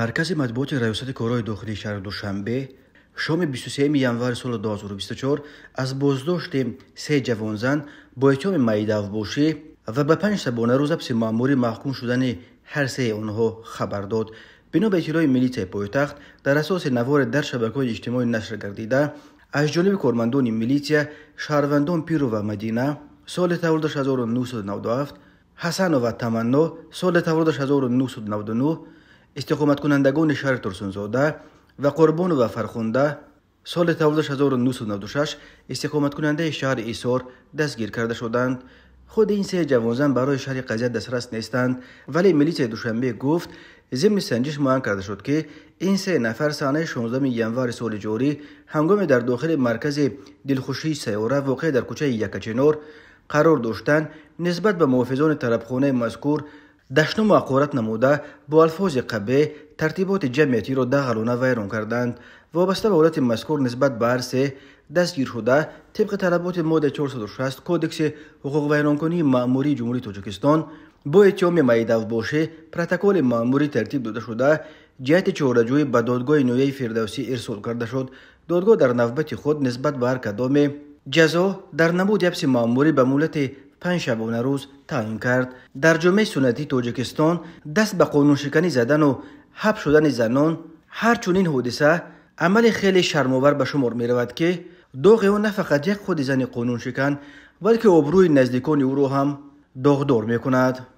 Маркази матбуоти Раёсати корҳои дохилии шаҳри Душанбе шоми 23 январи соли 2024 аз боздошти се ҷавонзан бо иттиҳоми майдавбошӣ ва ба 5 шабонарӯз ҳабси маъмурӣ маҳкум шудани ҳар сеи онҳо хабар дод. Бино ба иттилои милитсияи пойтахт, дар асоси наворе дар шабакаҳои иҷтимоӣ нашр гардида аз ҷониби кормандони милитсия, шаҳрвандон Пирова Мадина, соли таваллудаш 1997, Ҳасанова Таманно, соли таваллудаш 1999, истиқоматкунандагони шаҳри Турсунзода, ва Қурбонова Фархунда, соли таваллудаш 1996, истиқоматкунандаи шаҳри Исор дастгир карда шуданд. Худи ин се ҷавонзан барои шарҳи қазия дастрас нестанд, вале милитсияи Душанбе гуфт, зимни санҷиш муайян карда шуд, ки ин се нафар санаи 16 январи соли ҷорӣ ҳангоме дар дохили маркази дилхушии Сайёра, воқеъ дар кӯчаи Якачинор, қарор доштанд, нисбат ба муҳофизони тарабхонаи мазкур дашному ҳақорат намуда, бо алфози қабеҳ тартиботи ҷамъиятиро дағалона вайрон карданд. Вобаста ба ҳолати мазкур нисбат ба ҳар се дастгиршуда тибқи талаботи моддаи 460 Кодекси ҳуқуқвайронкунии маъмурии Ҷумҳурии Тоҷикистон бо иттиҳоми майдавбошӣ протоколи маъмурӣ тартиб дода шуда, ҷиҳати чораҷӯӣ ба додгоҳи ноҳияи Фирдавсӣ ирсол карда шуд. Додгоҳ дар навбати худ нисбат ба ҳар кадоме ҷазо дар намуди ҳабси маъмурӣ ба муҳлати 5 шабонарӯз таъин кард. Дар ҷомеаи суннатии Тоҷикистон даст ба қонуншиканӣ задану ҳабс шудани занон ҳар чунин ҳодиса амали хеле шармовар ба шумор меравад, ки доғи он на фақат як худи зани қонуншикан, балки обрӯи наздикони ӯро ҳам доғдор мекунад.